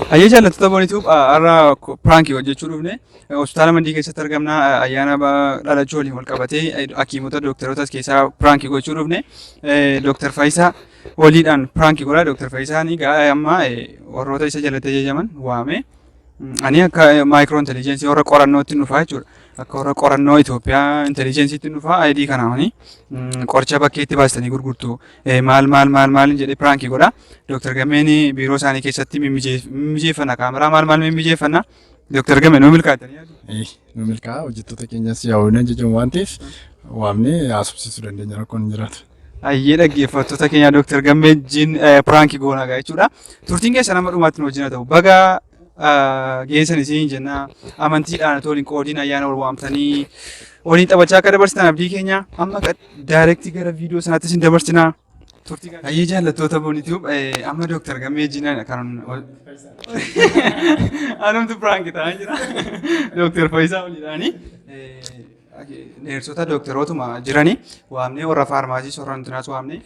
Hayyee jaallattoota Boonituu har'a piraankii hojjechuu dhufne hospitaala Mandii keessatti argamna. Ayyaana dhalachuu waliin wal qabatee hakiimota dooktaroota keessaa piraankii gochuu dhufne. Dooktar Fayisaa waliidhaan piraankii godha. Dooktar Fayisaan egaa amma warroota isa jalatti ajajaman waame. Ani akka maayikiroo intelijeensii warra qorannootti dhufaa jechuudha. Akka warra qorannoo Itoophiyaa intelijensiitti dhufaa ID kanaani qoricha bakkeetti baastanii gurgurtu maal maal maal maal jedhee piraankii godha. Dooktar Gammeen biiroo isaanii keessatti mimmijeeffanna kaameraa maal maal mimmijeeffanna. Dooktar Gammeen nu milkaa'attanii yaadu? Nu milkaa'a hojjettoota keenyas yaa'u hin ajajamu waan ta'eef waamnee haasofsiisuu dandeenya rakkoon hin jiraatu. Hayyee dhaggeeffattoota keenya Dooktar Gammee wajjin piraankii goonaa gaa jechuudha. Turtiin keessan amma dhumaatti nu wajjin haa ta'u. Baga geessan isiin jenna. Amantiidhaan otoo waliin qoodiin ayyaana wal waamtanii waliin taphachaa akka dabarsitan abdii keenya amma daayirektii gara viidiyoo sanaatti isin dabarsinaa. Turtii gaarii. Hayyee jaallattoota Boonituub amma Dooktar Gammee wajjin kan anumtu piraanki ta'aa jira. Dooktar Fayisaa waliidhaanii. Neersota dooktarootuma jiranii waamnee warra faarmaasii warra intinaas waamnee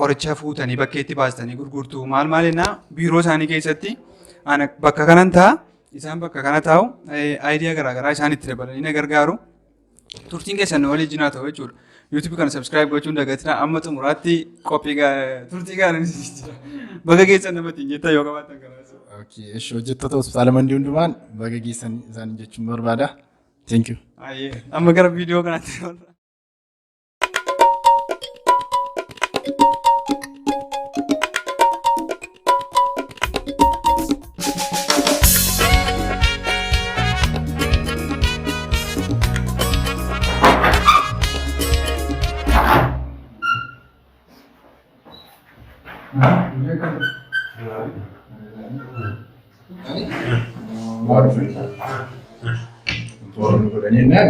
qoricha fuutanii bakkeetti baastanii gurgurtu maal maal jennaa biiroo isaanii keessatti ana bakka kanan ta'a isaan bakka kana taa'u aayidiyaa garaagaraa isaan itti dabalanii na gargaaru. Turtiin keessan nu waliin jinaa ta'u jechuudha. YouTube kana subscribe gochuun dagatinaa amma xumuraatti qophii turtii gaariin isin jira. Baga keessan namatti hin jettan yoo qabaattan karaa. Okay, eshi hojjettoota hospitaala Mandii hundumaan baga geessan isaanii jechuun barbaada. Thank you. Ayyee amma gara viidiyoo kanaatti dabarra. Waan Toorni godhanii jennaan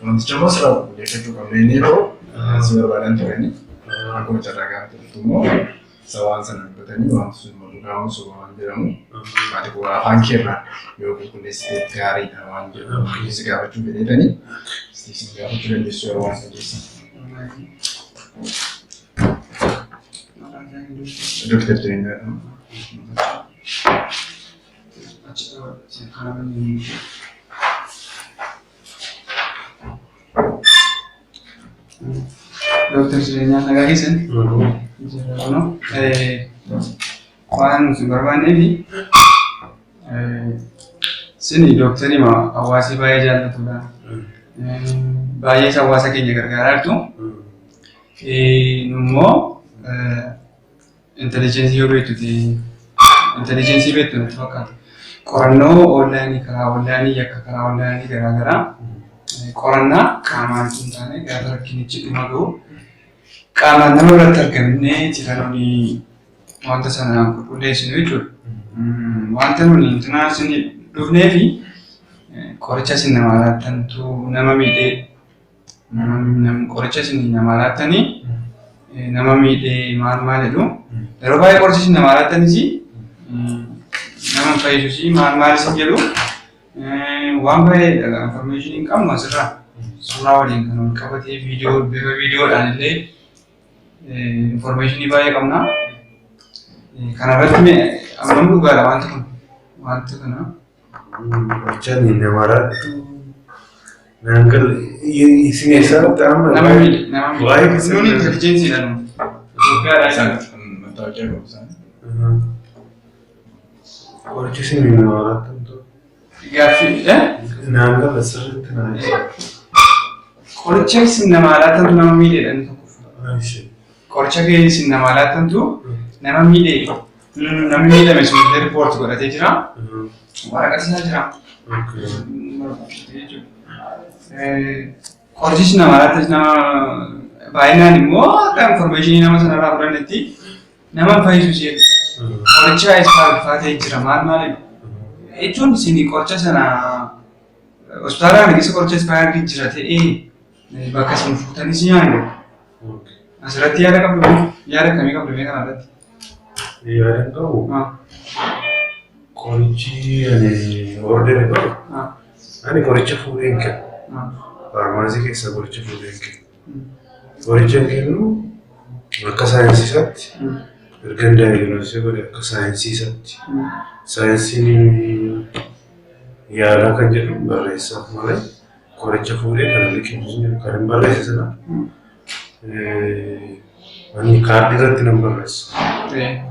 wanticha immoo sirraa qulqulleeffachuu qabna inni yeroo si barbaadan turanii akkuma carraa gaafa turtu immoo isa waan sana dubbatanii wanti sun immoo dhugaa moo soba waan jedhamu ati bu'aa afaan keerraa yoo qulqulleessite gaariidha waan jedhu si gaafachuu fedheetanii si gaafachuu dandeessu yeroo waan dandeessan. Doktar Jireenyaa jedhama. Dooktar Jireenyaa nagaa keessan? Waan nuti barbaannee fi sini dooktarii hawaasni baay'ee jaallatudha. Baay'ees hawaasa keenya gargaaraa jirtu. Nummoo Intelligence yoo beektuti intelligence beektu natti fakkaata. Qorannoo onlaayinii karaa onlaayinii yakka karaa onlaayinii garaa garaa qorannaa qaamaan osoo hin taane gaafa rakkinichi dhuma gahu qaamaan nama biratti argamnee jira nuni wanta sana qulqulleessinu jechuudha. Wanta nuni intinaa isin dhufnee fi qoricha isin namaa laattantu nama miidhee Qoricha isin namaa laattanii nama miidhee maal maal jedhu. Yeroo baay'ee qoricha isin namaa laattanis nama hin fayyisuus maal maal isin jedhu waan baay'ee information hin qabnu asirraa. Suuraa waliin kan wal qabatee viidiyoo bifa viidiyoodhaan illee information baay'ee qabna. Kanarratti ammam dhugaadha wanti kun wanta kana. Qoricha nama laattu naan galle isin eessaa dhufte amma? Nama miidhe nama miidhe. Waa'ee keessan Nuuni intelligensiidha nu. Itoophiyaadhaa Isaan jechuudha. mattaawoqiyaa qabu isaan. Qorichi isin nama laattu Gaaffii eh? naan galle sirriitti naan ibsa. Qoricha isin namaa laattantu nama miidheedha inni tokkoffaa. Qoricha kee isin namaa laattantu nama miidhee namni miidhame sun illee riippoorti godhatee jira. Waraqaa isaa jira. Qorichichi nama laattas nama baay'inaan immoo akka informeeshinii nama sanarraa fudhannetti nama fayyisu ishee qoricha ispaarfaa ta'e jira maal maal jechuun isin qoricha sana hospitaala kana keessa qoricha ispaarfii jira ta'ee bakka isin fuutanis nyaannu asirratti yaada qabdu yaada akkamii qabdu mee kanarratti? Yaada qabu qorichi ani ordere qabu ani qoricha fuudhee hin kennu. Faarmaasii keessaa qoricha fuudhee hin kennu. Qoricha hin kennu akka saayinsii isaatti Ergan diagnosis godhe akka saayinsii isaatti. Saayinsiin yaalaa kan jedhu barreessaaf malee qoricha fuudhee kana liqimsu jedhu kan hin barreesse sana ani kaardii irratti nan barreessa.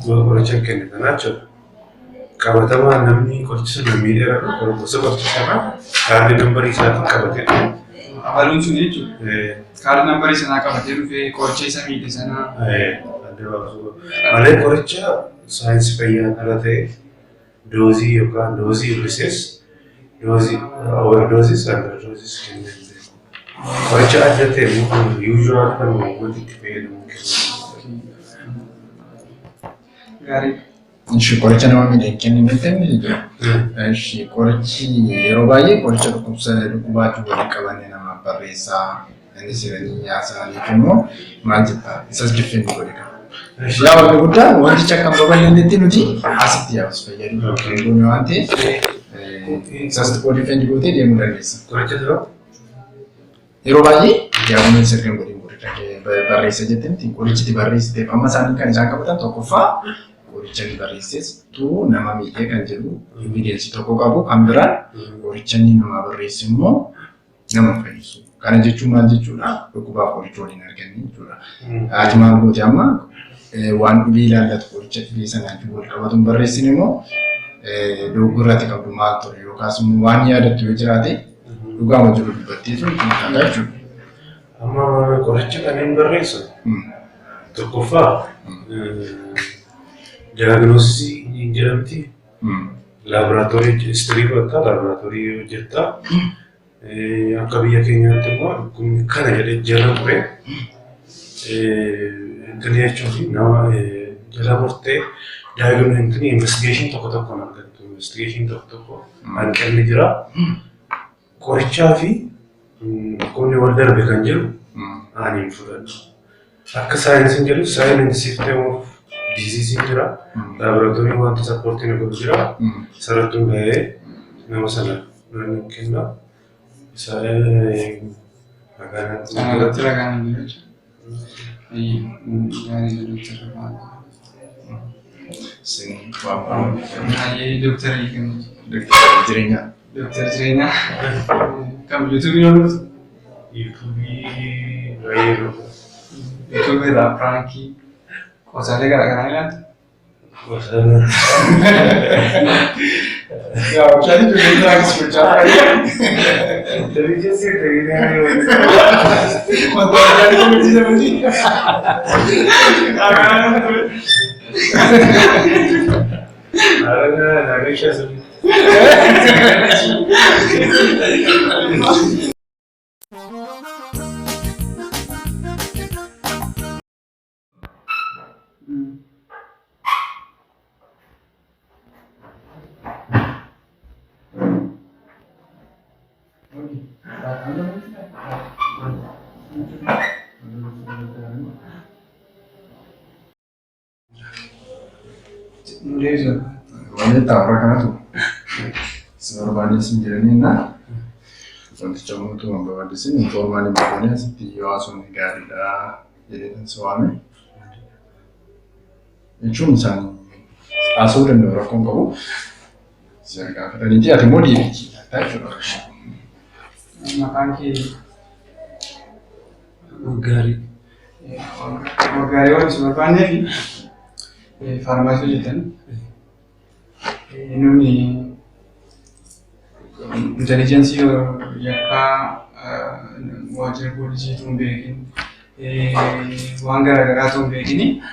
Yoo qoricha hin kenne kanaa jechuudha. Qabatamaa namni qoricha sana miidheera gosa qoricha sanaa kaardii nambarii isaatiin qabatee dhufe. Abaluun sun jechuudha. Kaardii nambarii sanaa qabatee dhufee qoricha isa miidhe sanaa. Adda baasuu malee qoricha saayinsii fayyaan ala ta'e doozii yookaan doozii hir'isees doozii overdoosis underdoosis kennuu hin beeku. Qoricha adda ta'e immoo usual kan uummati itti fayyadamu kennu. Gaarii. Ishi qoricha nama miidhe hin kenninetti inni jira. Ishi qorichi yeroo baay'ee qoricha dhukkubsa dhukkubaachuu waliin qabanne namaaf barreessaa. Inni siranii nyaasaniif immoo maal jettaa isas diffeen godhe qaba. Yaa wanti guddaan wanticha akka hin babal'annetti nuti asitti yaabas fayyaduu goone waan ta'eef isas xiqqoo diffeen gootee deemuu dandeessa. Qoricha dura Yeroo baay'ee diagnosis erga hin godhin qoricha barreessa jettee miti qorichi itti barreessiteef amma isaanii kan isaan qabatan tokkoffaa qoricha inni barreesses tu nama miidhee kan jedhu evidence tokko qabu kan biraan qoricha inni namaa barreesse immoo nama fayyisu. Kana jechuun maal jechuudha? Dhukkubaaf qoricha waliin arganne jechuudha. Ati maal goote amma waan dhibee ilaallatu qoricha dhibee sanaan wal qabatu hin barreessine immoo dogoggora ati qabdu maal ture yookaas immoo waan yaadattu yoo jiraate dhugaama jiru dubbatteetu itti taata jechuudha. Amma qoricha kan hin barreessu tokkoffaa diagnosisii hin jedhamti. Laaboraatoorii history fudhatta, laaboraatoorii hojjetta. Akka biyya keenyaatti immoo dhukkubni kana jedhee jala muree intini jechuun nama jala murtee diagnosis intini investigation tokko tokko hin argattu. Investigation tokko tokko hanqinni jira. Qorichaa fi dhukkubni wal darbe kan jiru ani hin fudhadhu. Akka saayinsiin jedhu sign and symptom of disease jira. Laaboraatoorii wanta supportii nu godhu jira. Sarratti hundaa'ee nama sana nan kenna. Isa ragaa Sana irratti ragaan hin jiru jechuudha. Gaarii doktara. Isin waan Baay'ee doktara hiikamu. Doktara jireenyaa. Doktara jireenyaa. Kam yuutuubii hordoftu? Yuutuubii baay'ee dhufu. Yuutuubii irraa prankii qosaalee garaagaraa ilaaltu. Gosa Yaa bishaan ijoollee pranks gochaa turan. Intelligence ta'ee Wanta gaarii gochisa miti. Araga nagesha sirriitti. Nu deebisu. Wanni taa'ura kanatu si barbaadee sin jedhanii na wanticha mootuu waan barbaadisin informaalii goonee asitti yoo haasofne gaariidha jedhee si waame. Jechuun isaan haasa'uu danda'u rakkoon qabu. Si gaafataniiti ati immoo deebii laattaa jechuudha. Maqaan kee Gaarii. Wagaarii waan si barbaannee fi faarmaasii hojjetan namni intelligence yakkaa waajjira poolisii tun beekin waan garaagaraa tun beekin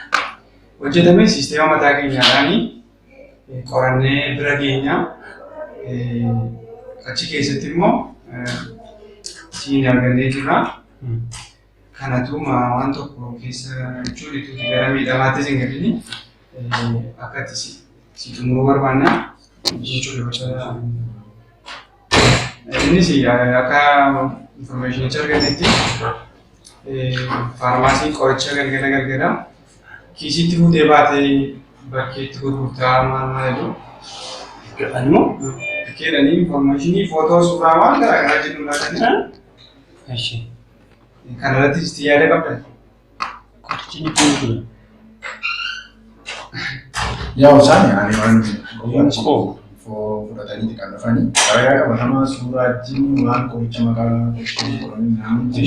hojjetame siisteema mataa keenyaadhaanii qorannee bira keenya achi keessatti immoo siin argannee jirra. Kanatu waan tokko keessa jechuun itti gara miidhamaattis hin galini akka itti si xumuruu barbaanna jechuudha. Innis akka informationicha argannetti faarmaasii qoricha galgala galgala kiisitti fuutee baatee bakkeetti gurgurtaa maal maal jedhu. Animmoo? Bakkeedhanii informationii footoo suuraa waan garaagaraa jedhu laatanii Eshi. kanarratti itti yaada qabdan. Qorichi ni kun jira. Yaa isaan ani waan Koo. fudhatanii kan dhufanii ragaa qabatamaa suuraa wajjin waan qoricha maqaa qoricha qoranii naannoo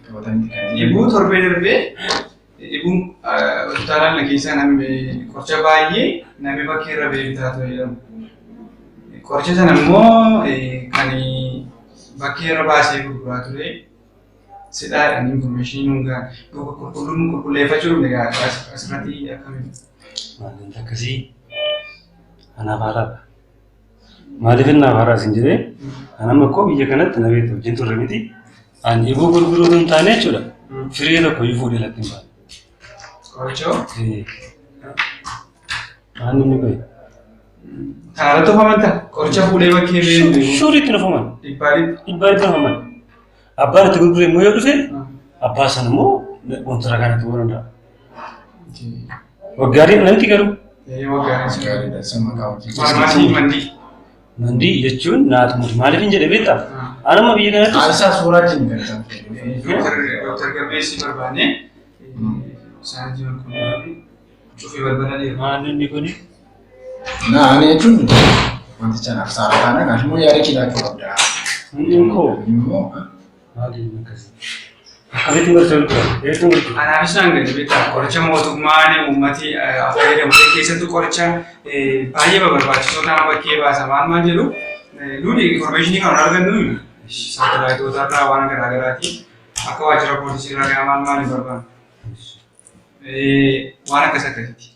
qabatanii kan Dhibuu torbee darbee dhibuun hospitaalaan na keessaa namni qoricha baay'ee namni bakkee irra ba'ee bitaa ture jedhamu. Qoricha sana immoo kan bakkee irra baasee gurguraa ture sidhaadhaan information nuun gahan qulqulluun qulqulleeffachuu dhufne gaa asirratti akkamitti. Wanti akkasii anaaf haaraadha. Maaliif inni naaf haaraa isin jedhee an amma koo biyya kanatti na beektu wajjin turre miti. An dhibuu gurguruu osoo hin taane jechuudha. Firee tokko iyyuu fuudhee latti hin baane. Qorichoo Waan inni bahe. Kanarratti of amantaa qoricha fuudhee bakkee ba'ee Shuuriitti nufaman. dhibbaa dhibba. Dhibbaa itti nufaman. Abbaan itti gurgure immoo yoo dhufe abbaa sana immoo wanta ragaa natti bu'uu danda'a. Waggaarii namti garuu Waggaa Gaariidha isa maqaa hojii. Faarmaasii mandii. Mandii jechuun naatu muti maaliif hin jedhe beektaa? An amma biyya kanatti Isaa suuraa wajjin kan isaan fayyadamu. Dooktar Gabeessi barbaanne isaan jiran kun cufee balbala dheeraa. Maal inni kuni? Na ani jechuun wanticha naaf saara taana kanaaf immoo yaada kee laachuu qabda. Inni koo Immoo maali inni akkasii? Akkasitti gorsa gurgura. Eessu gurgura? Anaafis naan gadi beektaa qoricha mootummaan uummati fayyadamu keessattuu qoricha baay'ee barbaachisoo ta'an bakkee baasa maal maal jedhu nuti information kan argannu saatalaayitoota irraa waan garaa garaati akka waajjira poolisii irraa gara maal maal hin barbaannu. Waan akkas akkasiiti.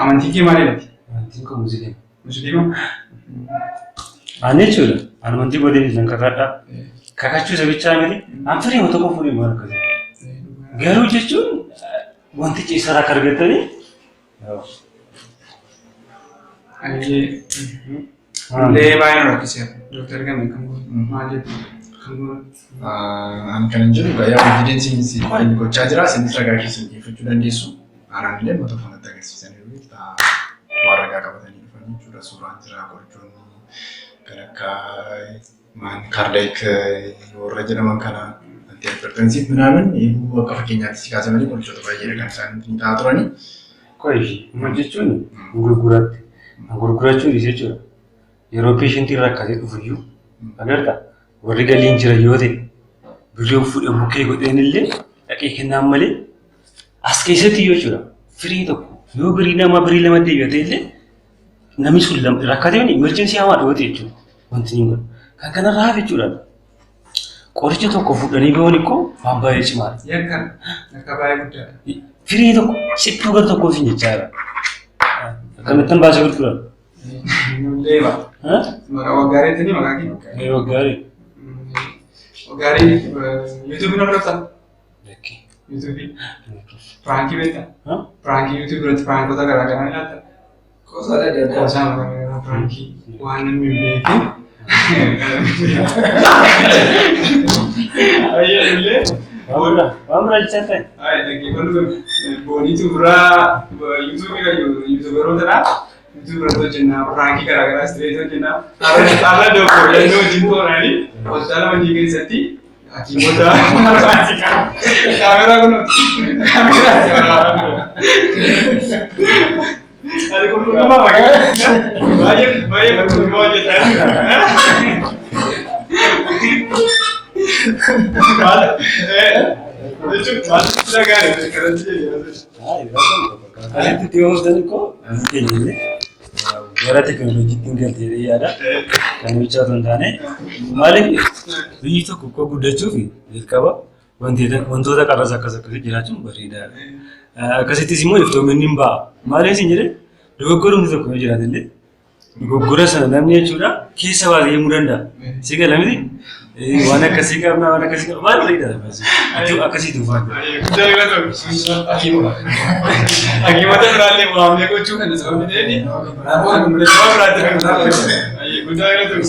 Amantiin kee maalidha? Amantiin koo musliima. Musliima? Ani jechuudha. Ani amantii godin nan kakadha. Kakachuu isa bichaa miti. An firii tokko fuudhee waan akkasii. Garuu jechuun wantichi isarraa akka argatanii Illee baay'ee nu rakkiseera. Dooktar Gamee kan godhu maal jedhu kan godhu. Ani kan hin jiru yaa evidensiin gochaa jira isinis ragaa keessan dhiyeeffachuu dandeessu. Anaan illee mata kanatti agarsiisaniiru waan ragaa qabatanii dhufanii jechuudha. Suuraan jira qorichoonni kan akka maan cardiac warra jedhaman kana antihypertensive ምናምን eeguu akka fakkeenyaatti si kaasamanii qorichoota baay'eedha kan isaan ittiin ta'aa turanii. Qo'ishi maal jechuun gurguraatti. Gurgurachuu dhiise jechuudha. Yeroo patientiin rakkatee dhufu iyyuu agarta warri galiin jira yoo ta'e birrii fuudhee bukkee godheen illee dhaqee kennaan malee as keessatti iyyuu jechuudha. Firii tokko yoo birii nama birii lama deebi'ate illee namni sun rakkatee emergency hamaa dhoote jechuudha. Wanti ni godhu. Kan kanarraa hafe jechuudha. Qoricha tokko fuudhanii bahuun ikkoo waan baay'ee cimaadha. Yakka yakka baay'ee guddaadha. Firii tokko siphuu gara tokkoo siin jechaa jira. Akkamittan baasee gurguran? Nullee ba. Maqaa Waggaariitti maqaa kee? Waggaarii. Waggaarii yuutuubii na hordoftaa? Yuutuubii. Prankii beektaa? Prankii yuutuubii irratti prankoota garaa garaa ni ilaalta? Qoosaa adda addaa. Qoosaa garaa garaa prankii waan namni hin beekin. Ayyee illee. Waan biraa jechaa ta'e. Ay, dhaggeeffadhu booniitu biraa yuutuubii yuutuubarootadha. Yuutuubii irratti hojjennaa prankii garaa garaa straight hojjennaa. Har'a doktor yennoo wajjin tooranii hospitaala mandii keessatti hakiimota kaameraa kun kaameraa si waraabaa. Ani qulqullummaa maqaa baay'ee baay'ee qulqullummaa hojjetaa. Maal jechuun maal gaarii kanatti jedhee. Asitti itti oomishtan ikkoo keenya illee gara teekinooloojiitti hin galte jedhee yaada. Kan bichaa otoo hin taane maaliif biyyi tokko ikkoo guddachuuf jalqaba wantoota qarras akkas akkasii jiraachuun bareedaadha. Akkasittis immoo iftoominni hin ba'a. Maaliif isin jedhee dogoggorumti tokko yoo jiraate illee dogoggora sana namni jechuudha keessa baasee himuu danda'a. Si gala miti waan akkasii qabna waan akkasii qabna maal bareedaadha. Akkasii tuufaa jira. Guddaa galatoom. Hakiimota biraallee waamnee gochuu kan sababni ta'eef nama biraatti kan guddaa galatoom.